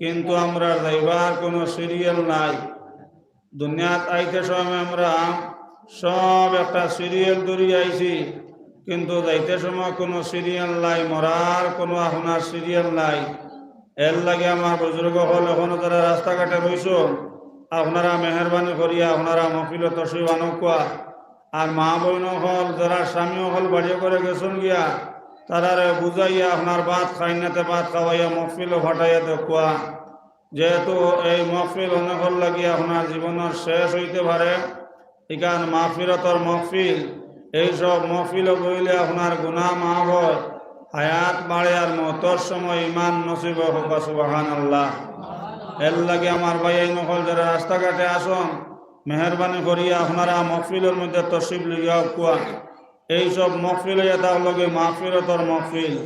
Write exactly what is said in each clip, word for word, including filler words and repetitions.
কিন্তু আমরার যাইবার কুনু সিরিয়াল নাই। দুনিয়াত আইতে সময় আমরা সব একটা সিরিয়াল ধরি আইছি, কিন্তু যাইতে সময় কুনু সিরিয়াল নাই, মরার কুনু আপনার সিরিয়াল নাই। এরলাগি আমার বুজুর্গ অকল অখনো যারা রাস্তাঘাটে রইছো, আপনারা মেহেরবানি করিয়া আপনারা মহফিলো তশরিফ আনউক্কা। আর মা বইন অকল যারা স্বামী অকল বাড়ি করে গেছইন গিয়া, তারারে বুঝাইয়া আপনার ভাত খাইন না তে ভাত খাওয়াইয়া মহফিলো ফাটাইয়া দেউক্কা। যেহেতু এই মহফিল অনেকর লাগি আপনার জীবনর শেষ অইতে পারে, ইখান মাগফিরাতর মহফিল। এইসব মহফিলো বইলে আপনার গুনা মাফ অয়, হায়াত বাড়ে আর মউতর সময় ইমান নসিব অয়। কউক্কা সুবহানাল্লাহ। এরলাগি আমার ভাইয়াইন অকল যারা রাস্তাঘাটে আছইন, মেহেরবানি করিয়া আপনারা মহফিলর মধ্যে তশরিফ লইয়া আউক্কা। এইসব মহফিল অইয়া থাকলো গি মাগফিরাতর মহফিল।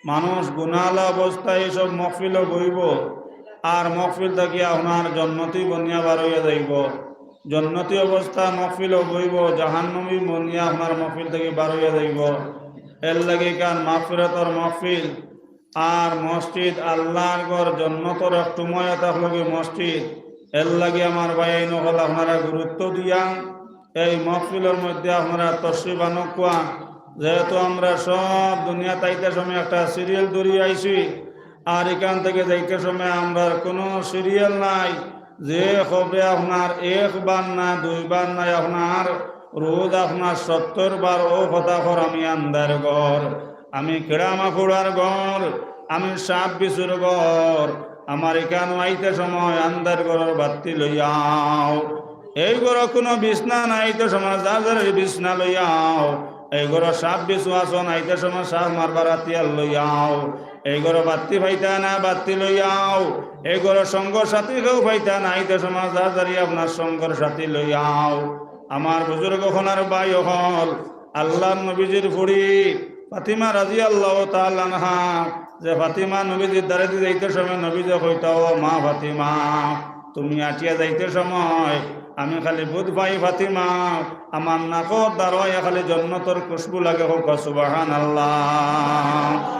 মানুষ গুনাআলা অবস্থায় এইসব মহফিলো বইবো, আর মহফিল থাকি আপনার জন্নতি বনিয়া বার অইয়া যাইবো। জন্নতি অবস্থা মহফিলো বইবো, জাহান্নামী বনিয়া আপনার মহফিল থাকি বার অইয়া যাইবো। এরলাগি ইখান মাগফিরাতর মহফিল। আর মসজিদ আল্লার ঘর, জন্নতর এক টুমা অইয়া থাকলো গি মসজিদ। এরলাগি আমার ভাইয়াইন অকল আপনারা গুরুত্ব দিয়া এই মহফিলর মধ্যে আপনারা তশরিফ আনউক্কা। যেহেতু আমরা সব দুনিয়াত আইতে সময় একটা সিরিয়াল ধরি আইছি, আর ইখান থাকি যাইতে সময় আমরার কুনু সিরিয়াল নাই। যে কবরে আপনার একবার না দুইবার নায়, আপনার রোজ আপনার সত্তর বার অউ কথা কর, "আমি আন্দার ঘর, আমি কিড়া মাকুড়ার ঘর, আমি সাপ বিছুর ঘর, আমার ইখানো আইতে সময় আন্দার ঘরর বাত্তি লইয়া আও।" এই ঘরো কুনু বিছনা নাই, আইতে সময় যার যার বিছনা লইয়া আও। এই ঘরো সাপ বিছু আছইন, আইতে সময় সাপ মারবার হাতিয়ার লইয়া আও। এই ঘরো বাত্তি পাইতায় না, বাত্তি লইয়া আও। এই ঘরো সঙ্গর সাথী কেউ পাইতায় না, আইতে সময় যার যারই আপনার সঙ্গর সাথী লইয়া আও। আমার বুজুর্গ অকল আর ভাই অকল, আল্লার নবীজির ফুড়ি ফাতিমা রাদিয়াল্লাহু তাআলা আনহা, যে ফাতিমা নবীজির দ্বারেদি যাইতে সময় নবীজিয়ে কইতা, "ও মা ফাতিমা, তুমি আটিয়া যাইতে সময় আমি খালি বুঝ পাই ফাতিমা, আমার নাকর দ্বারো খালি জন্নতর খুশবু লাগে।" কউক্কা সুবহানাল্লাহ।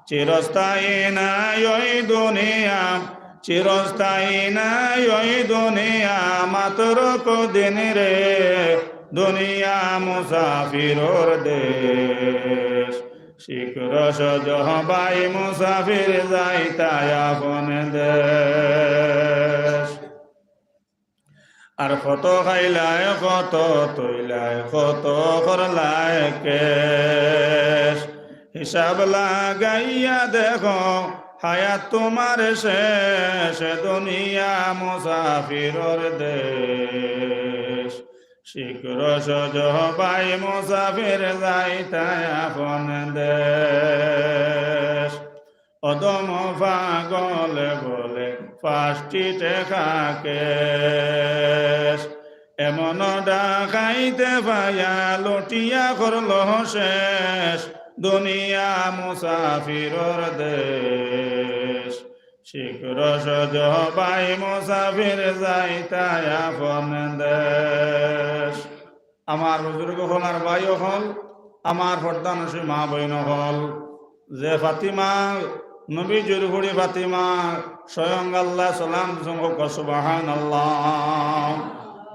চিরস্থায়ী নায় ওই দুনিয়া, চিরস্থায়ী নায় ওই দুনিয়া, মাত্র কদিন রে দুনিয়া মুসাফিরর দেশ। শীঘ্র সজহ ভাই মুসাফির যাইতায় আপন দেশ। আর কত খাইলায়, কত তইলায়, কত করলায় কেশ। হিসাব লাগাইয়া দেখো, হায়াত তুমার শেষ, দুনিয়া মুসাফিরর দেশ। শীঘ্র সজহ ভাই মুসাফির যাইতায় আপন দেশ। অধম পাগলে বলে পাঁচটি টেকা ক্যাশ। এমন ডাকাইতে পাইয়া লুটিয়া করল শেষ, দুনিয়া মুসাফিরর দেশ। শীঘ্র সজহ ভাই মুসাফির যাইতায় আপন দেশ। আমার বুজুর্গ অকল আর ভাই অকল, আমার পর্দানশীন মা বইন অকল, যে ফাতিমা, নবীজির ফুড়ি ফাতিমা, স্বয়ং আল্লায় সালাম দিছইন, কউক্কা সুবহানাল্লাহ।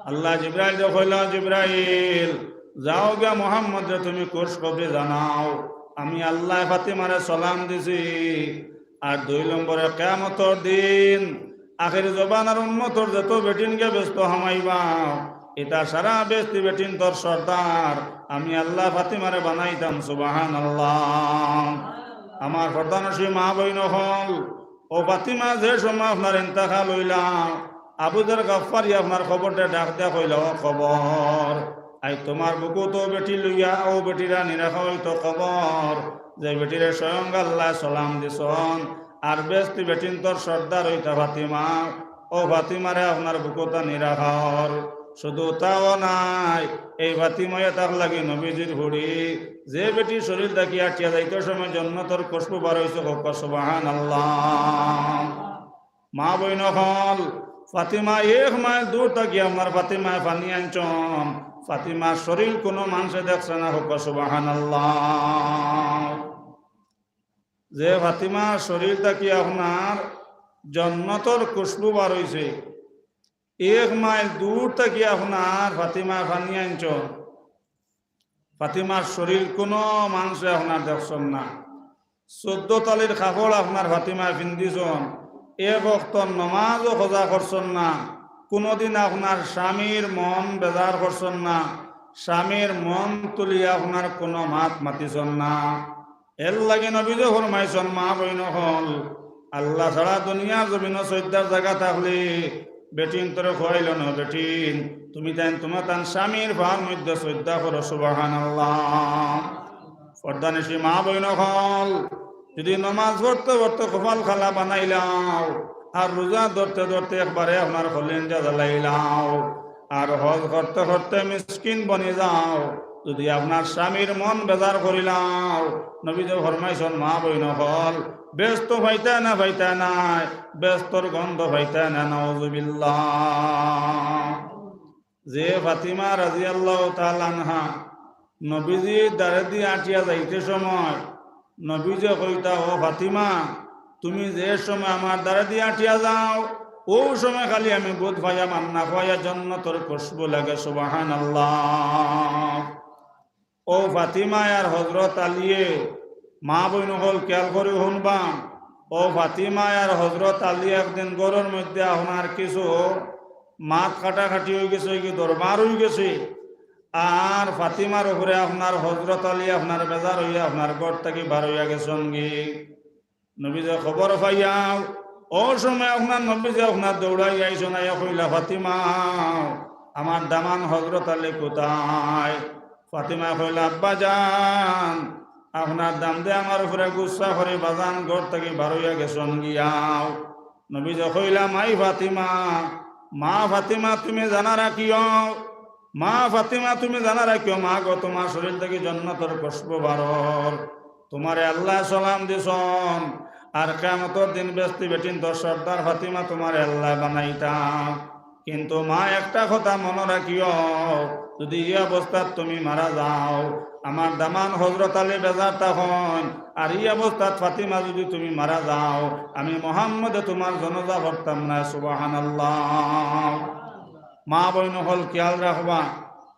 আল্লায় জিব্রাইলরে কইলা, "জিব্রাইল, যাও গিয়া মুহাম্মদরে তুমি খুশখবরি জানাও, আমি আল্লায় ফাতিমারে সালাম দিছি।" আর দুই নম্বরে কিয়ামতর দিন আখেরি জমানার উম্মতর যত বেটিনকে বেহেস্তো হামাইবা, ইতা সারা বেহেস্তি বেটিন্তর সর্দার আমি আল্লায় ফাতিমারে বানাইতাম। সুবহানাল্লাহ। আমার পর্দানশীন মা বইন অকল, অউ ফাতিমা যে সময় আপনার ইন্তেকাল অইলা, আবু যর গাফফারি আপনার কবররে ডাক দিয়া কইলা, "ও কবর, আইজ তুমার বুকুত অউ বেটি লইয়া, অউ বেটিরে আনি রাখা অইতো কবর, যে বেটিরে স্বয়ং আল্লায় সালাম দিছইন, আর বেহেস্তি বেটিন্তর সর্দার অইতা ফাতিমা, অউ ফাতিমারে আপনার বুকুত আনি রাখা অর।" শুধু তাও নায়, এই ফাতিমা অইয়া থাকলা গি নবীজির ফুড়ি, যে বেটির শরীর থাকি আটিয়া যাইতে সময় জন্নতর খুশবু বার অইছে, কউক্কা সুবহানাল্লাহ। মা বইন অকল, ফাতিমা এক মাইল দূর থাকি আমার ফাতিমায় পানি আনছইন। ফাতিমার শরীর কুনু মানষে দেখছে না, কউক্কা সুবহানাল্লাহ। যে ফাতিমার শরীর থাকি আপনার জন্নতর খুশবু বার অইছে। এক মাইল দূর থাকি আপনার ফাতিমায় পানি আনছইন। ফাতিমার শরীর কুনু মানষে আপনার দেখছইন না। চৌদ্দ তালির কাপড় আপনার ফাতিমায় পিন্দিছইন। এক ওয়াক্ত নমাজও কাজা করছইন না। কুনুদিন আপনার স্বামীর মন বেজার করছইন না। স্বামীর মন তুলিয়া আপনার কুনু মাত মাতিছইন না। এরলাগি নবীজিয়ে ফরমাইছইন, মা-বইন অকল, আল্লাহ ছাড়া দুনিয়ার জমিনো সইজদার জাগা থাকলে বেটিন্তরে কওয়াইলো না, বেটিন, তুমি তাইন তুমার তান স্বামীর পার মধ্যে সইজদা করো, সুবহানাল্লাহ। পর্দানিশি মা-বইন অকল, যুদি নমাজ পড়তে পড়তে কপাল কালা বানাইলাও, আর রোজা ধরতে ধরতে একবারে আপনার কলিঞ্জা জ্বালাইলাও, আর হজ করতে করতে মিসকিন বনি যাও, যুদি আপনার স্বামীর মন বেজার করিলাও, নবীজিয়ে ফরমাইছইন, মা-বইন অকল, বেহেস্ত পাইতায় না, পাইতায় নায়, বেহেস্তর গন্ধ পাইতায় না, নাউজুবিল্লাহ। যে ফাতিমা রাদিয়াল্লাহু তাআলা আনহা নবীজির দারেদি আটিয়া যাইতে সময় নবীজিয়ে কইতা, ও ফাতিমা, তুমি যে সময় আমার দারেদি আটিয়া যাও, অউ সময় খালি আমি বুঝ পাইয়ার আর না পাইয়ার জন্নতর খুশবু লাগে, সুবহানাল্লাহ। অউ ফাতিমায় আর হজরত আলীয়ে, মা-বইন অকল খিয়াল করি হুনবা, অউ ফাতিমায় আর হজরত আলী একদিন ঘরর মধ্যে আপনার কিছু মাত কাটাকাটি অইগেছে, কি দরবার অইগেছে, আর ফাতিমার উপরে আপনার হজরত আলী আপনার বেজার অইয়া আপনার ঘর থাকি বার অইয়া গেছইন গি। নবীজিয়ে খবর পাইয়া অউ সময় আপনার নবীজিয়ে আপনার দৌড়াইয়া আইছইন, আইয়া কইলা, ফাতিমা, আমার দামান হজরত আলী কোথায়? ফাতিমায় কইলা, আব্বা জান, আপনার দামান্দে আমার উপরে গুসা করি বাজান ঘর থাকি বার অইয়া গেছইন গিয়াও। নবীজিয়ে কইলা, মাই ফাতিমা, মা ফাতিমা, তুমি জানা রাখিও, মা ফাতিমা, তুমি জানা রাখিও, মা গো, তুমার শরীর থাকি জন্নতর খুশবু বারর। তুমারে আল্লায় সালাম দিছইন, আর কিয়ামতর দিন বেহেস্তি বেটিন্তর সর্দার ফাতিমা তুমারে আল্লায় বানাইতা। কিন্তু মা, একটা কথা মনো রাখিও, যুদি ই অবস্থাত তুমি মারা যাও, আমার দামান হজরত আলী বেজার থাকইন, আর ই অবস্থাত ফাতিমা যুদি তুমি মারা যাও, আমি মুহাম্মদে তুমার জানাজা পড়তাম নায়, সুবহানাল্লাহ। মা-বইন অকল খিয়াল রাখবা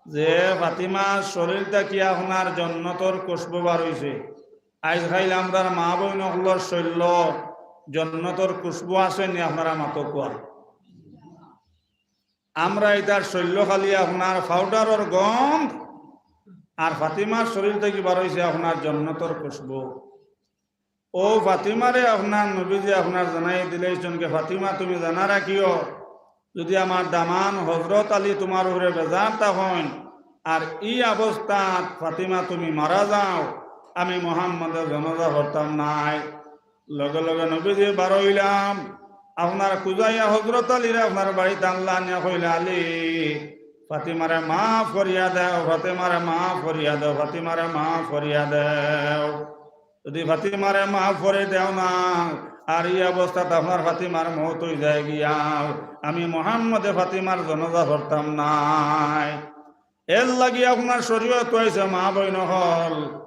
যে ফাতিমার শরীর থাকি আপনার জন্নতর খুশবু বার অইছে। আইজ কাইল আমরার মা-বইন অকলর শইল্লো জন্নতর খুশবু আছে নি? আপনারা মাতো কউক্কা। আমরার ইতার শইল্লো খালি আপনার পাউডারর গন্ধ, আর ফাতিমার শরীর থাকি বার অইছে আপনার জন্নতর খুশবু। অউ ফাতিমারে আপনার নবীজিয়ে আপনার জানাই দিলাইছইন গি, ফাতিমা, তুমি জানা রাখিও, যুদি আমার দামান হজরত আলী তুমার উপরে বেজার থাকইন, আর ই অবস্থাত ফাতিমা তুমি মারা যাও, আমি মুহাম্মদে জানাজা পড়তাম নায়। লগে লগে নবীজি বার অইলা, আপনার খুজাইয়া হজরত আলীরে আপনার বাড়িত আনলা, আনিয়া কইলা, আলী, ফাতিমারে মাফ করিয়া দেও, ফাতিমারে মাফ করিয়া দেও, ফাতিমারে মাফ করিয়া দেও। যুদি ফাতিমারে মাফ করি দেও না, আর ই অবস্থাত আপনার ফাতিমার মউত অইযায় গিয়াও, আমি মুহাম্মদে ফাতিমার জানাজা পড়তাম নায়। এরলাগি আপনার শরীয়তো আইছে মা-বইন অকল,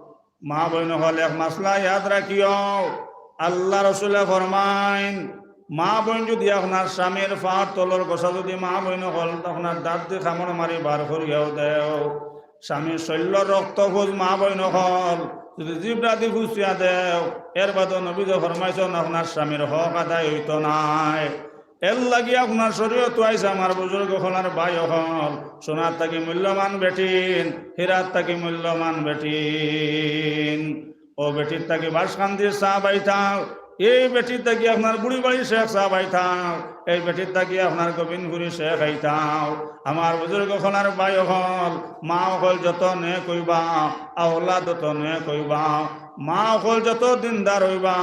মা-বইন অকল এক মাসলা ইয়াদ রাখিও, আল্লার রসুলে ফরমাইন, মা-বইন যুদি আপনার স্বামীর পার তলর গোসা যুদি মা-বইন অকল আপনার দাঁতদি কামড় মারি বার করিয়াও দেও, স্বামীর শইল্লর রক্ত ফুজ মা-বইন অকল যুদি জিব্রাদি ফুছিয়া দেও, এরবাদে নবীজি ফরমাইছইন, আপনার স্বামীর হক আদায় অইতো নায়। এরলাগি আপনার শরীয়তো আইছে আমার বুজুর্গ অকল আর ভাই অকল, সোনার থাকি মূল্যবান বেটিন, হীরার থাকি মূল্যবান বেটিন। অউ বেটির থাকি বাঁশকান্দির ছাব আইতাও, এই বেটির থাকি আপনার বুড়িবাড়ির শেখ ছাব আইতাও, এই বেটির থাকি আপনার গোবিন্দপুরীর শেখ আইতাও। আমার বুজুর্গ অকল আর ভাই অকল, মা অকল যত নেক অইবা, আওলাদ অত নেক অইবা। মা অকল যত দিনদার অইবা,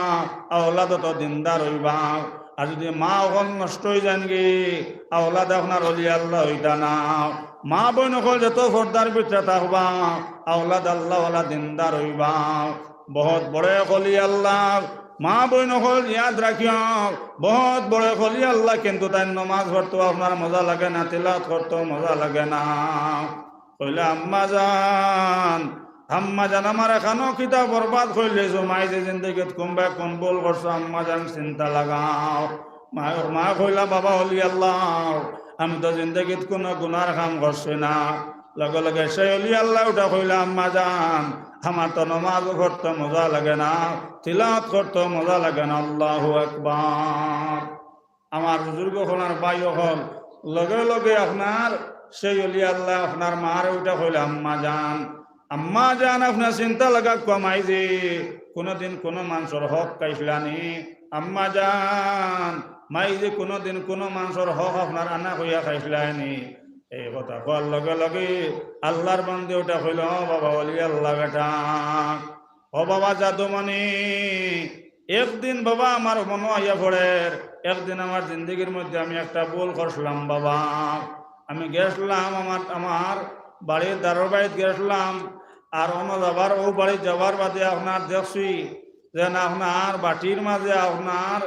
আওলাদ অত দিনদার অইবা। আর যুদি মা অকল নষ্ট অইযাইন গি, আওলাদ আপনার অলি আল্লা অইতা না। মা-বইন অকল যত পর্দার ভিতরে থাকবা, আওলাদ আল্লাওয়ালা দিনদার অইবা। বউত বড় এক অলি আল্লা। মা-বইন অকল ইয়াদ রাখিও, বউত বড় এক অলি আল্লা, কিন্তু তাইন নমাজ পড়তো আপনার মজা লাগে না, তিলাওত করতো মজা লাগে না। কইলা, আম্মা জান, আম্মা জান, আমার এখানো কিতা বরবাদ করিলাইছো, মাইজে জিন্দেগিত কুনবায় কুন ভুল করছো, আম্মা জান চিন্তা লাগাও। মা, মা কইলা, "বাবা অলি আল্লাহ, আমি তো জিন্দেগিত কুনু গুনার কাম করছি না।" লগে লগে সেই অলি আল্লাহ উঠা কইলা, "আম্মা জান, আমার তো নমাজ পড়তে মজা লাগে না, তিলাওয়াত করতে মজা লাগে না।" আল্লাহু আকবার। আমার বুজুর্গ অকল আর ভাই অকল, লগে লগে আপনার সেই অলি আল্লাহ আপনার মারে উঠা কইলা, "আম্মা জান, আম্মা জান, আপনে চিন্তা লাগাউক্কা মাইজে কুনুদিন কুনু মানষর হক খাইছলা নি? আম্মা জান, মাইজে কুনুদিন কুনু মানষর হক আপনার আনা কইয়া খাইছলা নি?" এই কথা কওয়ার লগে লগে আল্লাহর বান্দি উঠা কইলা, "ও বাবা অলি আল্লাহ বেটা, ও বাবা জাদুমণি, একদিন বাবা আমার মনো আইয়া পড়ের, একদিন আমার জিন্দেগির মধ্যে আমি একটা ভুল করছিলাম বাবা। আমি গেছলাম আমার, আমার বাড়ির দারোর বাড়িত গেছলাম, আর অনো যাবার, অউ বাড়িত যাবার বাদে আপনার দেখছি যে না আপনার বাটির মাঝে আপনার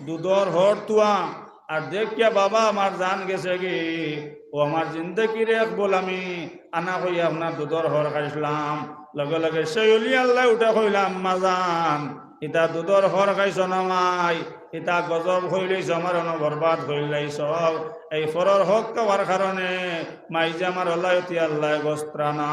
দুধর হর থুয়া, আর দেখিয়া বাবা আমার জান গেছেগি, অউ আমার জিন্দেগির এক ভুল আমি আনা কইয়া আপনার দুধর হর খাইছলাম।" লগে লগে সেই অলি আল্লাহ উঠা কইলা, "আম্মা জান, ইতা দুধর হর খাইছো না মাই, ইতা গজব করিলাইছো, আমার অনো বরবাদ করিলাইছো। এই পরর হক খাওয়ার কারণে মাইজে আমার অলায়তি আল্লাহ গস্ত্রা না।"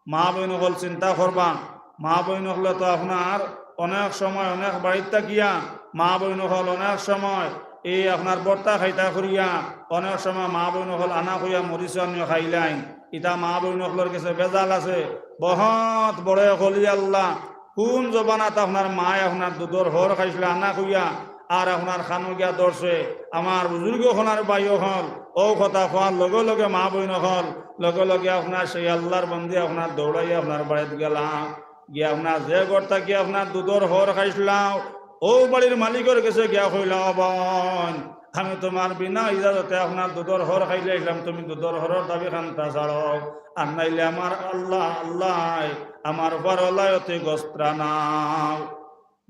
মা বইন অকল চিন্তা করবা, মা বইন অকলে তো আপনার অনেক সময় অনেক বাড়িত থাকিয়া, মা বইন অকল অনেক সময় এই আপনার ভর্তা খাইতা করিয়া, অনেক সময় মা বইন অকল আনা কইয়া মরিচ আনিও খাইলাইন। ইতা মা বইন অকলর গেছে বেজাল আছে। বহুত বড় অলি আল্লাহ, কুন জমানাত আপনার মায় আপনার দুধর হর খাইছলা আনা কইয়া, আর আপনার কানো গিয়া ধরছে। আমার বুজুর্গ অকল আর ভাই অকল, অউ কথা কওয়ার লগে লগে মা বইন অকল, লগে লগে আপনার সেই আল্লাহর বান্দি আপনার দৌড়াইয়া আপনার বাড়িত গেলা। গিয়া আপনার যে ঘর থাকি আপনার দুধর হর খাইছলা, অউ বাড়ির মালিকর গেছে গিয়া কইলা, "ও বইন, আমি তুমার বিনা ইজাজতে আপনার দুধর হর খাইলাইছলাম, তুমি দুধর হরর দাবি খান্তা ছাড়ো, আর নাইলে আমার আল্লাহ, আল্লাহ, আমার পরর অলায়তি গস্ত্রা না।"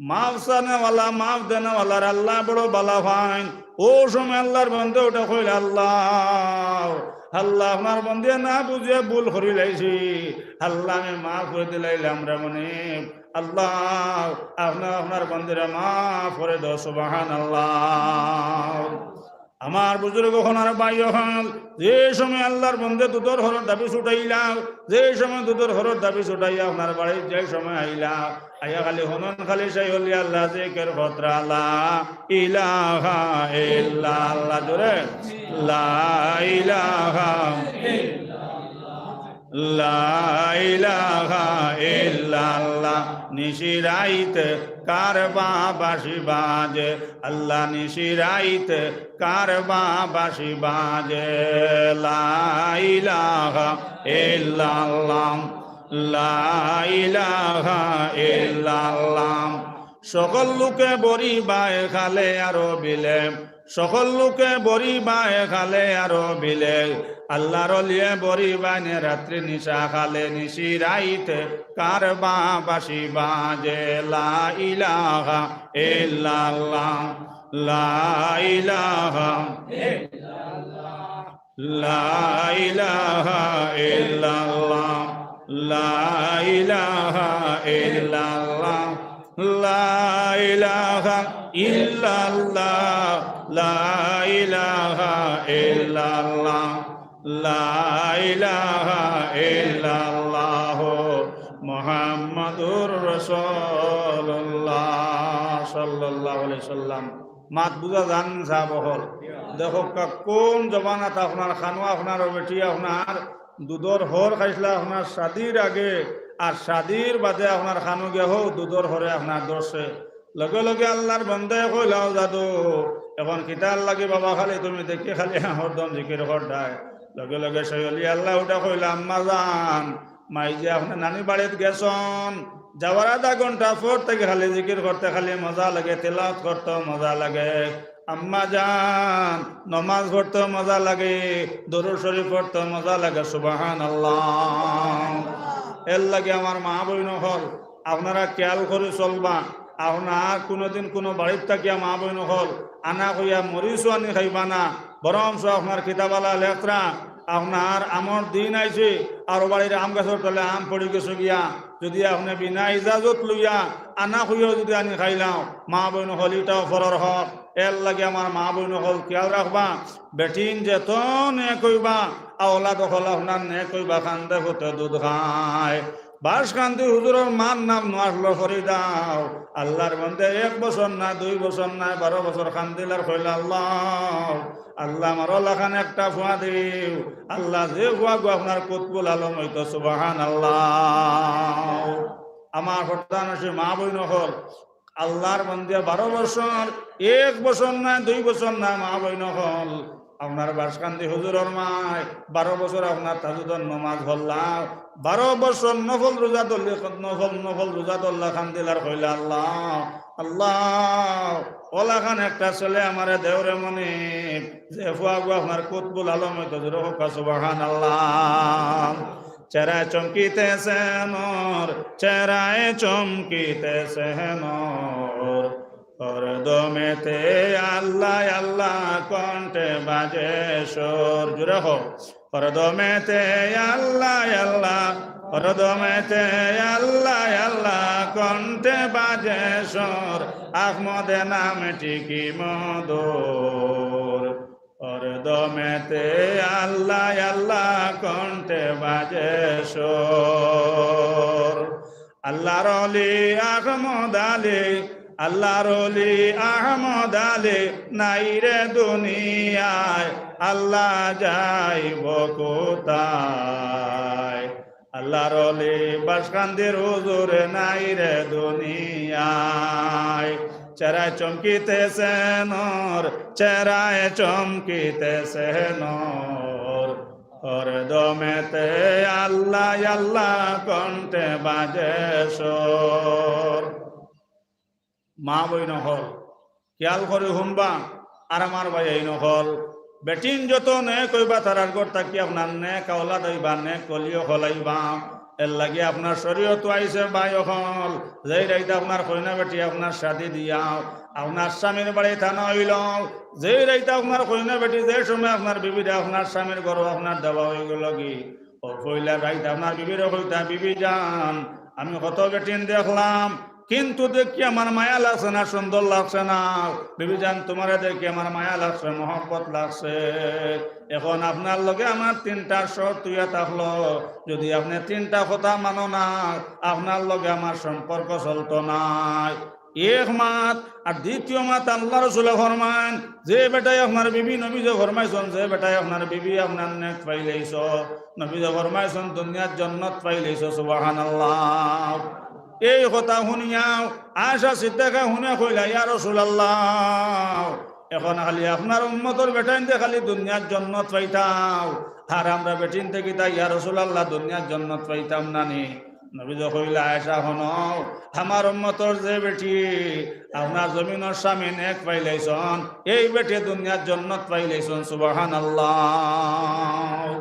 মাফ চানেওয়ালা, মাফ দেনেওয়ালার আল্লাহ বড় বালা পাইন। অউ সময় আল্লাহর বান্দা উঠা কইলা, "আল্লাহ, আল্লাহ, আপনার বান্দিয়ে না বুঝিয়া ভুল করিলাইছি, আল্লাহ, আমি মাফ করি দিলাইলাম রে মনিব, আল্লাহ, আপনে আপনার বান্দিরে মাফ করি দেও।" সুবহানাল্লাহ। আমার বুজুর্গ অকল আর ভাই অকল, যে সময় আল্লাহর বান্দিয়ে দুধর হরর দাবি ছুটাইলা, যে সময় দুধর হরর দাবি ছুটাইয়া আপনার বাড়িত যে সময় আইলা, আইয়া খালি হুনইন খালি সেই অলি আল্লাহ জিকির করতরা, "লা ইলাহা ইল্লাল্লাহ।" জোরে, "লা ইলাহা, লা ইলাহা ইল্লাল্লাহ।" নিশি রাইত কার বা বাঁশি বাজে, আল্লাহ নিশি রাইত কার বা বাঁশি বাজে। লা ইলাহা ইল্লাল্লাহ, লা ইলাহা ইল্লাল্লাহ। সকল লোকে বড়ি বায় খালে আরো বিলে, সকল লোকে বড়ি বায় খালে আরো বিলে। আল্লাহর অলিয়ে বড়ি বাইনে রাত্রি নিশা খালে নিশি রাইত কার বা বাঁশি বাজে। লা ইলাহা ইল্লাল্লাহ, লা ইলাহা, লা ইলাহা ইল্লাল্লাহ, লা ইলাহা ইল্লাল্লাহ, লা ইলাহা ইল্লাল্লাহ, লা ইলাহা ইল্লাল্লাহ, লা ইলাহা ইল্লাল্লাহ, মুহাম্মাদুর রাসূলুল্লাহ সাল্লাল্লাহু আলাইহি সাল্লাম। মাত বুঝা যার নি সাব অকল? দেখউক্কা, কুন জমানাত আপনার খানু আপনার বেটি আপনার দুধর হর খাইছলা আপনার শাদির আগে, আর শাদির বাদে আপনার খানু গিয়া হউ দুধর হরে আপনার ধরছে। লগে লগে আল্লাহর বান্দায় কইলা, "ও জাদু, অখন কিতার লাগি বাবা খালি তুমি দেখি খালি হরদম জিকির কররায়?" লগে লগে সেই অলি আল্লাহ উঠা কইলা, "আম্মা জান, মাইজে আপনে নানি বাড়িত গেছইন, যাওয়ার আধা ঘন্টা পর থাকি খালি জিকির করতে খালি মজা লাগে, তেলাওয়াত করতে মজা লাগে, আম্মা জান, নমাজ পড়তে মজা লাগে, দরুদ শরীফ পড়তে মজা লাগে।" সুবহানাল্লাহ। এর লাগি আমার মা বইন অকল, আপনারা খেয়াল করি চলবা। আপনার কুনুদিন কুনু বাড়িত থাকিয়া মা বইন অকল আনা কইয়া মরিচও আনি খাইবা না, বরঞ্চ আপনার কিতাবালা লেখরা আপনার আমর দিন আইছে, আর বাড়ির আম গাছর তলে আম পড়ি গেছে গিয়া, যদি আপনে বিনা ইজাজত লইয়া আনা কইয়াও যদি আনি খাইলাও, মা বইন অকল, ইটাও পরর হক। এরলাগি আমার মা বইন অকল খিয়াল রাখবা, বেটিন যেত নেক অইবা, আওলাদ অকল আপনার নেক অইবা, কান্দে পুতে দুধ খায়। বাসকান্দি হুজুরর মার নাম নু আসলো করি দাও। আল্লার বন্দে এক বছর না, দুই বছর না, বারো বছর কান্দিলার কইলা, আল্লাহ, আল্লাহ, আমার অলাখান একটা ফুয়া দিও। আল্লাহ, যে ফুয়াগু আপনার কুতবুল আলম অইতো, সুবহানাল্লাহ। আমার প্রধান হচ্ছে মা বইন অকল, আল্লার বন্দে বারো বছর, এক বছর না, দুই বছর না, মা বইন অকল, আপনার বাসকান্দি হুজুরর মায় বারো বছর আপনার তাহাজ্জুদর নমাজ পড়লা, বারো বছর নফল রোজা ধরলি, নফল, নফল রোজা ধরলা, কান্দিলার কইলা, আল্লাহ, আল্লাহ, অলাখান একটা ছেলে আমারে দেও রে মনিব, যে ফুয়াগু আপনার কুতবুল আলম অইতো, জোরে কউক্কা সুবহানাল্লাহ। চেহারায় চমকিতেছে নূর, চেহারায় চমকিতেছে নূর, হরদমেতে আল্লাহ আল্লাহ কণ্ঠে বাজে সুর। জোরে কও। হরদমেতে আল্লাহ আল্লাহ, হরদমেতে আল্লাহ আল্লাহ কণ্ঠে বাজে সুর, আহমদে নামটি কি মধুর। হরদমেতে আল্লাহ আল্লাহ কণ্ঠে বাজে সুর। আল্লাহর অলি আহমদ আলী, আল্লাহর অলি আহমদ আলী, নাই রে দুনিয়ায়, আল্লাহ যাইব কোথায়? আল্লাহর অলি বাসকান্দির হুজুর নাই রে দুনিয়ায়। চেহারায় চমকিতেছে নূর, চেহারায় চমকিতেছে নূর, হরদমেতে আল্লাহ আল্লাহ কণ্ঠে বাজে সুর। মা বইন অকল, খিয়াল করি হুনবা। আর আমার ভাইয়াইন অকল, বেটিন যত নেক অইবা, তারার ঘর থাকি আপনার নেক আওলাদ অইবা, নেক কলি অকল আইবা। এরলাগি আপনার শরীয়তো আইছে ভাই অকল, যেই রাইত আপনার কইনা বেটি আপনার শাদি দিয়াও, আপনার স্বামীর বাড়ি থানা অইল, যেই রাইত আপনার কইনা বেটি, যে সময় আপনার বিবিরে আপনার স্বামীর ঘরো আপনার দেওয়া অইগেলোগি, ও পয়লা রাইত আপনার বিবিরে কইতা, "বিবি জান, আমি কত বেটিন দেখলাম, কিন্তু দেখি আমার মায়া লাগছে না, সুন্দর লাগছে না। বিবি জান, তুমারে দেখি আমার মায়া লাগছে, মহব্বত লাগছে। এখন আপনার লগে আমার তিনটা শর্ত অইয়া থাকলো, যদি আপনে তিনটা কথা মানো না, আপনার লগে আমার সম্পর্ক চলতো নায়।" এক মাত। আর দ্বিতীয় মাত, আল্লাহ রসুলে ফরমাইন, যে বেটায় আপনার বিবি, নবীজি ফরমাইছন, যে বেটায় আপনার বিবি আপনার নেক পাইলাইছো, নবীজি ফরমাইছন, দুনিয়ার জন্নত পাইলাইছো। সুবহানাল্লাহ। এই কথা হুনিয়াও আয়েশা সিদ্দিকা হুনে কইলা, "ইয়া রাসূলুল্লাহ, এখন খালি আপনার উম্মতর বেটাইন্তে খালি দুনিয়ার জন্নত পাইতাও, আর আমরা বেটিন্তে কিতা, ইয়া রাসূলুল্লাহ, দুনিয়ার জন্নত পাইতাম না নি?" নবীজি কইলা, "আয়েশা, হুনো, আমার উম্মতর যে বেটি আপনার জমিনর স্বামী নেক পাইলাইছন, এই বেটি দুনিয়ার জন্নত পাইলাইছন।" সুবহানাল্লাহ।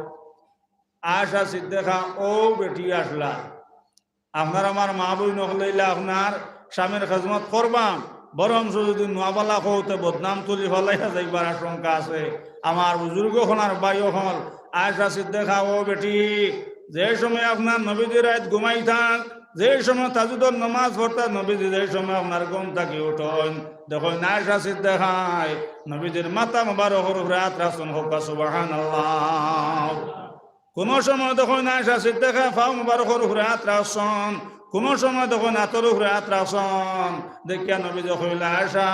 আয়েশা সিদ্দিকা অউ বেটি আছলা। আপনার আমার মা বইন অকলে ইলা আপনার স্বামীর খেজমত করবা, বরঞ্চ যদি নুয়াবালা কও তে বদনাম তুলি ফালাইয়া যাইবার আশঙ্কা আছে। আমার বুজুর্গ অকল আর ভাই অকল, আয়েশা সিদ্দিকা অউ বেটি, যে সময় আপনার নবীজি রাইত ঘুমাইতা, যে সময় তাহাজ্জুদর নমাজ পড়তা, নবীজি যে সময় আপনার ঘুম থাকি উঠইন, দেখইন আয়েশা সিদ্দিকায় নবীজির মাথা মোবারকর উপরে আত রাখছন। কউক্কা সুবহানাল্লাহ। কুনু সময় দেখইন আয়েশা সিদ্দিকায় পাও মোবারকর উপরে আত রাখছন, কুনু সময় দেখইন আতর উপরে আত রাখছন। দেখিয়া নবীজি কইলা, "আয়েশা,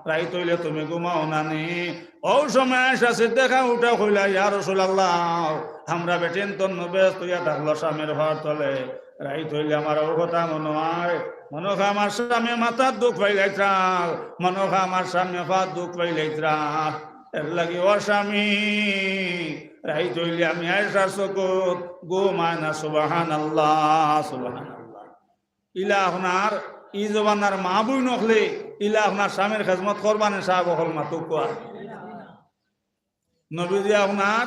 রাইত অইলে তুমি ঘুমাও না নি?" অউ সময় আয়েশা সিদ্দিকা উঠা কইলা, "ইয়া রাসূলুল্লাহ, আমরা বেটিন্তর বেহেস্ত অইয়া থাকলো স্বামীর পাওর তলে। রাইত অইলে আমার অউ কথা মনো অয়, মনো অয় আমার স্বামী মাথাত দুখ পাইলাইতরা, মনো অয় আমার স্বামী পাওত দুখ পাইলাইতরা।" এরলাগি ও স্বামী, রাইত অইলে আমি আয়েশার চকুত ঘুম আয় না। সুবহানাল্লাহ, সুবহানাল্লাহ। ইলা আপনার ই জমানার মা বইন অকলে ইলা আপনার স্বামীর খেজমত করবা নি? সাব অকল মাতউক্কা। নবীজি আপনার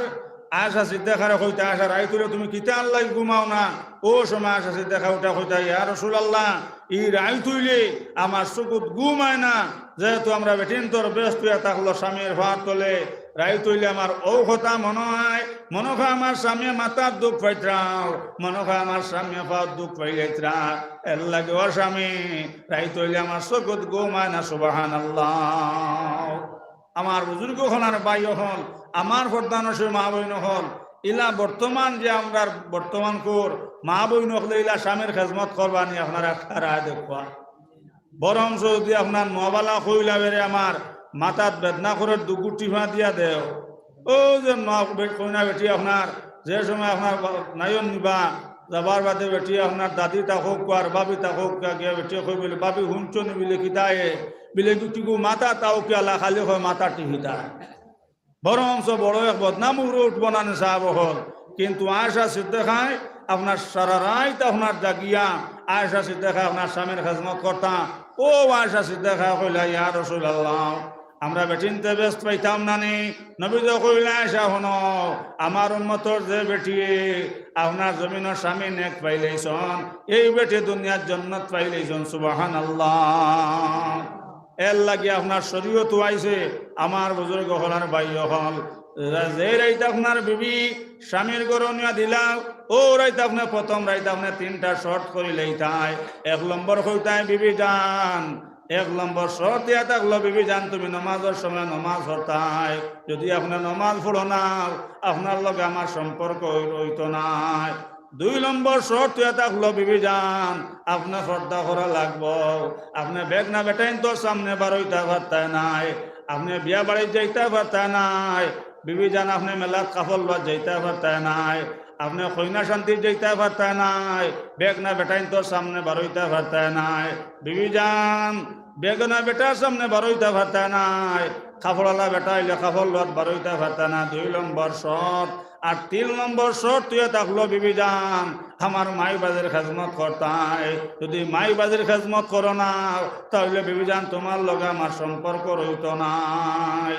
আয়েশা সিদ্দিকারে কইতা, "আয়েশা, রাইত অইলে তুমি কিতার লাগি ঘুমাও না?" অউ সময় আয়েশা সিদ্দিকা উঠা কইতা, "ইয়া রাসূলুল্লাহ, ই রাইত অইলে আমার চকুত ঘুম আয় না, যেহেতু আমরা বেটিন্তর বেহেস্ত অইয়া থাকলো স্বামীর পাওর তলে, রাইত অইলে আমার অউ কথা মনো অয়, মনো অয় আমার স্বামীয়ে মাথাত দুখ পাইতরা, মনো অয় আমার স্বামীয়ে পাওত দুখ পাইলাইতরা। এরলাগি ও স্বামী, রাইত অইলে আমার চকুত ঘুম আয় না, সুবহানাল্লাহ। আমার বুজুর্গ অকল আর ভাই অকল, আমার পর্দানশীন মা বইন অকল, ইলা বর্তমান যে আমরার বর্তমান কর মা বইন অকলে ইলা স্বামীর খেজমত করবা নি, আপনারা একটা রায় দেখবা। বরঞ্চ যুদি আপনার নুয়াবালা কইলা বেরে আমার মাথাত বেদনা করের দুগু টিপা দিয়া দেও। অউ যে নুয়া বে-, কইনা বেটি আপনার যে সময় আপনার বা-, নায়ন নিবা, যাবার বাদে বেটি আপনার দাদি থাকউক্কা আর ভাবি থাকউক্কা গিয়া বেটি কইবো, "ভাবি হুনছো নি?" বিলে, "কিতা এ?" বিলে, "গুটিগু মাথাত আউকিয়ালা খালি কয় মাথা টিপিতা।" বরঞ্চ বড় এক বদনাম উপরে উঠবো না নি সাব অকল। কিন্তু আয়েশা সিদ্দিকায় আপনার সারা রাইত আপনার জাগিয়া আয়েশা সিদ্দিকায় আপনার স্বামীর খেজমত করতা। অউ আয়েশা সিদ্দিকায় কইলা, "ইয়া রাসুলাল্লাহ, আমরা বেটিন্তে বেহেস্ত পাইতাম না নি?" নবীজি কইলা, "আয়েশা হুনো, আমার উম্মতর যে বেটিয়ে আপনার জমিনর স্বামী নেক পাইলাইছইন, এই বেটি দুনিয়ার জন্নত পাইলাইছইন।" সুবহানাল্লাহ। এরলাগি আপনার শরীয়তো আইছে, আমার বুজুর্গ অকল আর ভাই অকল, যে রাইত আপনার বিবি স্বামীর ঘরো নিয়া দিলা, অউ রাইত আপনে প্রথম রাইত আপনে তিনটা শর্ত করিলাইতায়। এক নম্বর কইতায়, "বিবি জান, এক নম্বর শর্ত ইয়া থাকলো, বিবি জান, তুমি নমাজর সময় নমাজ পড়তায়। যুদি আপনে নমাজ পড়ো না, আপনার লগে আমার সম্পর্ক অই-, অইতো নায়।" দুই নম্বর শর্ত ইয়া থাকলো, বিবি জান, আপনে পর্দা করা লাগবো। আপনে বেগনা বেটাইন্তর সামনে বারইতা পারতায় নায়, আপনে বিয়া বাড়িত যাইতা পারতায় নায়, বিবি জান, আপনে মেলাত কাপড় লওয়াত যাইতা পারতায় নায়, আপনে কইনা শান্তিত যাইতা পারতায় নায়, বেগনা বেটাইন্তর সামনে বারইতা পারতায় নায়। বিবি জান, বেগনা বেটার সামনে বারইতা পারতায় নায়, কাপড়আলা বেটা আইলে কাপড় লওয়াত বারইতা পারতায় না, দুই নম্বর শর্ত। আর তিন নম্বর শর্ত ইয়া থাকলো, বিবি জান, আমার মাই বাজির খেজমত করতায়। যুদি মাই বাজির খেজমত করো না, তাইলে বিবি জান, তুমার লগে আমার সম্পর্ক রইতো নায়।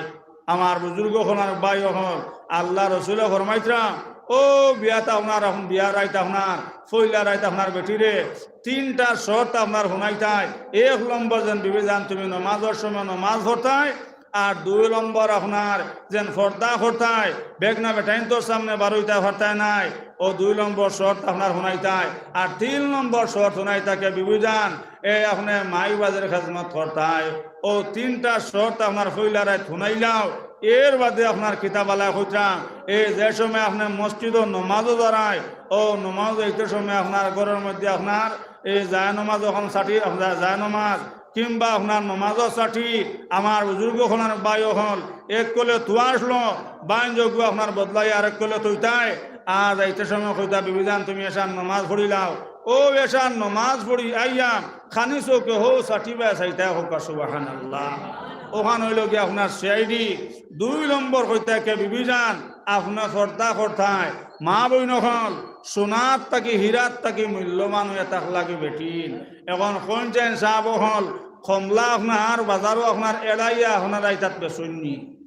আমার বুজুর্গ অকল আর ভাই অকল, আল্লার রসুলে ফরমাইতরা, অউ বিয়াত আপনার, এখন বিয়ার রাইত আপনার, পয়লা রাইত আপনার বেটিরে তিনটা শর্ত আপনার হুনাইতায়। এক নম্বর যেন, বিবি জান, তুমি নমাজর সময় নমাজ পড়তায়, আর দুই নম্বর আপনার যেন পর্দা করতায়, বেগনা বেটাইন্তর সামনে বারইতা পারতায় নায়, অউ দুই নম্বর শর্ত আপনার হুনাইতায়। আর তিন নম্বর শর্ত হুনাইতা কে, বিবি জান, এ আপনে মাই বাজির খেজমত করতায়। অউ তিনটা শর্ত আপনার পয়লা রাইত হুনাইলাও, এর বাদে আপনার কিতা বালা কইতরা, এ যে সময় আপনে মসজিদো নমাজো দাঁড়ায়, অউ নমাজ অইতে সময় আপনার ঘরর মধ্যে আপনার এ জায়নমাজ অখন ছাটি, আপনার জায়নমাজ কিংবা আপনার নমাজর ছাটি, আমার বুজুর্গ অকল আর ভাই অকল, এক কলে তুয়া আছলো, বাইন যেগু আপনার বদলাই আরেক কলে থইতায়, আর যাইতে সময় কইতা, "বিবি জান, তুমি এশার নমাজ পড়িলাও।" অউ এশার নমাজ পড়ি আইয়া খানি চউখে হউ ছাটি বায় চাইতায়, কউক্কা সুবহানাল্লাহ। অখান অইলো গি আপনার সিআইডি। দুই নম্বর কইতা কে, বিবি জান, আপনে পর্দা করতায়, মা বইন অকল, সোনার থাকি, হীরার থাকি মূল্যবান অইয়া থাকলা গি বেটিন। এখন কইন চাইন সাব অকল, কমলা আপনার বাজারো আপনার এড়াইয়া আপনারা ইতাত বেচইন নি?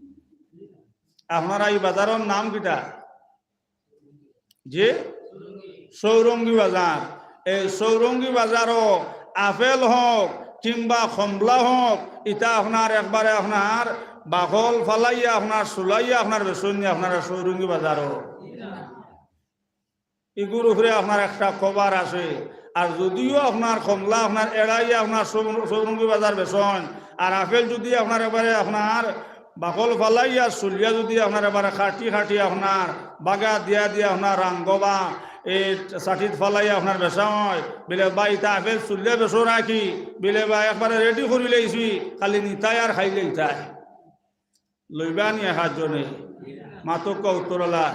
আপনারা ই বাজারর নাম কিতা? জি? চৌরঙ্গী বাজার। এই চৌরঙ্গী বাজারো আপেল হউক কিংবা কমলা হউক, ইতা আপনার একবারে আপনার বাকল ফালাইয়া আপনার ছুলাইয়া আপনার বেচইন নি আপনারা চৌরঙ্গী বাজারো? ইগুর উপরে আপনার একটা কভার আছে। আর যুদিও আপনার কমলা আপনার এড়াইয়া আপনার চৌর-, চৌরঙ্গী বাজার বেচইন, আর আপেল যুদি আপনার একবারে আপনার বাকল ফালাইয়া ছুলিয়া যুদি আপনার একবারে কাটি কাটি আপনার বাগা দিয়া দিয়া আপনার রাঙ্গবা এই ছাটিত ফালাইয়া আপনার বেচা অয়, বিলে বা ইতা আপেল ছুলিয়া বেচো রাখি, বিলে বা একবারে রেডি করিলাইছি, খালি নিতায় আর খাইলাইতায়। লইবা নি একাজনে? মাতউক্কা উত্তরআলা।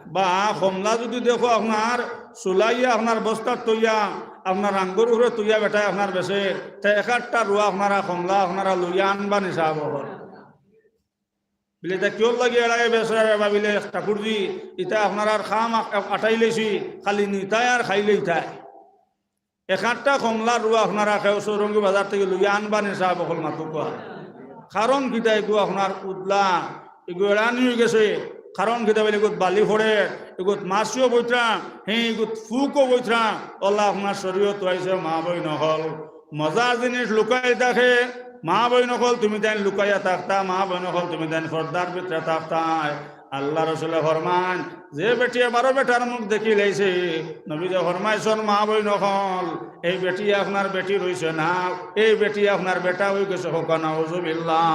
বা কমলা যুদি দেখো আপনার ছুলাইয়া আপনার বস্তাত থইয়া, আপনার রাঙ্গর উপরে থইয়া বেটায় আপনার বেচে, তে এক আটটা রুয়া আপনারা কমলা আপনারা লইয়া আনবা নি সাব অকল? বিলে ইতা কিওর লাগি এড়াইয়া বেচরা রে বা? বিলে এক ঠাকুরজি, ইতা আপনারার কাম আ-, আটাইলাইছি, খালি নিতায় আর খাইলাইতায়। এক আটটা কমলার রুয়া আপনারা কেউ চৌরঙ্গী বাজার থাকি লইয়া আনবা নি সাব অকল? মাতউক্কা। কারণ কিতা? ইগু আপনার উদলা, ইগু এড়ানি অইগেছে। কারণ কিতা? বিলে ইগুত বালি পড়ের, ইগুত মাছিও বইতরা, হে, ইগুত ফুকও বইতরা। অলা আপনার শরীয়তো আইছে, মা বইন অকল, মজার জিনিস লুকাই থাকে, মা বইন অকল, তুমি তাইন লুকাইয়া থাকতা, মা বইন অকল, তুমি তাইন পর্দার ভিতরে থাকতায়। আল্লার রসুলে ফরমাইন, যে বেটিয়ে বারো বেটার মুখ দেখিলাইছে, নবীজি ফরমাইছইন, মা বইন অকল, এই বেটি আপনার বেটি রইছে না, এই বেটি আপনার বেটা অইগেছে। কউক্কা নাউজুবিল্লাহ।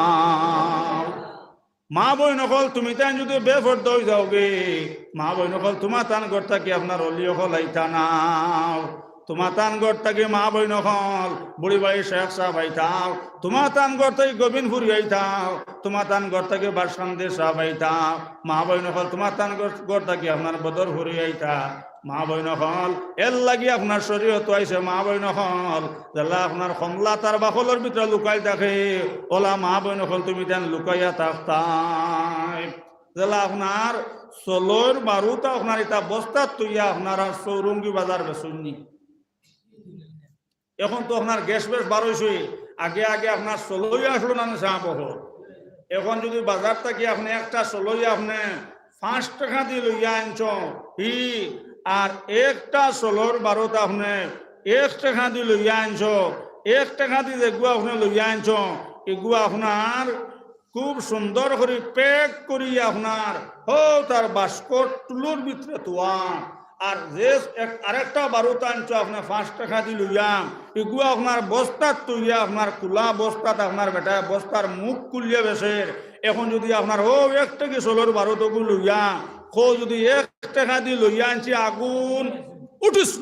মা বইন অকল, তুমি তাইন যুদি বেপর্দা অইযাওগি, মা বইন অকল, তুমার তান ঘর থাকি আপনার অলি অকল আইতা নায়। তুমার তান ঘর থাকি মা বইন অকল, বুড়ি ভাই শেখ সাব আইতা। তুমার তান ঘর থাকি গোবিন্দপুরি আইতা। তুমার তান ঘর থাকি বাসকান্দি সাব আইতা। মা বইন অকল, তুমার তান ঘর, ঘর থাকি আপনার বদরপুরি আইতা। মা বইন অকল, এরলাগি আপনার শরীয়তো আইছে, মা বইন অকল, যেলা আপনার কমলা তার বাকলর ভিতরে লুকাইল থাকে, অউলা মা বইন অকল, তুমি তাইন লুকাইয়া থাকতায়। যেলা আপনার চলইর বারুদ আপনার ইতা বস্তাত থইয়া আপনারা চৌরঙ্গী বাজার বেচইন নি। অখন তো আপনার গ্যাস বেশ বারইছে, আগে আগে আপনার চলই আছলো না নি সাব অকল। অখন যুদি বাজার থাকি আপনে একটা চলই আপনে পাঁচ টেকা দি লইয়া আনছো, ই, আর একটা চলইর বারুদ আপনে এক টেকা দি লইয়া আনছো, এক টেকা দি যেগুয়া আপনে লইয়া আনছো, ইগুয়া আপনার খুব সুন্দর করি pack করি আপনার হউ তার বাস্কর টুলর ভিতরে থুয়া। আর যে এক, আরেকটা বারুদ আনছো আপনে পাঁচ টেকা দি লইয়া, ইগুয়া আপনার বস্তাত থইয়া, আপনার খুলা বস্তাত আপনার বেটায় বস্তার মুখ খুলিয়া বেচের। অখন যুদি আপনার হউ এক টেকা চলইর বারুদ অগু লইয়া, কও যুদি এক টেকা দি লইয়া আনছি আগুন উঠিস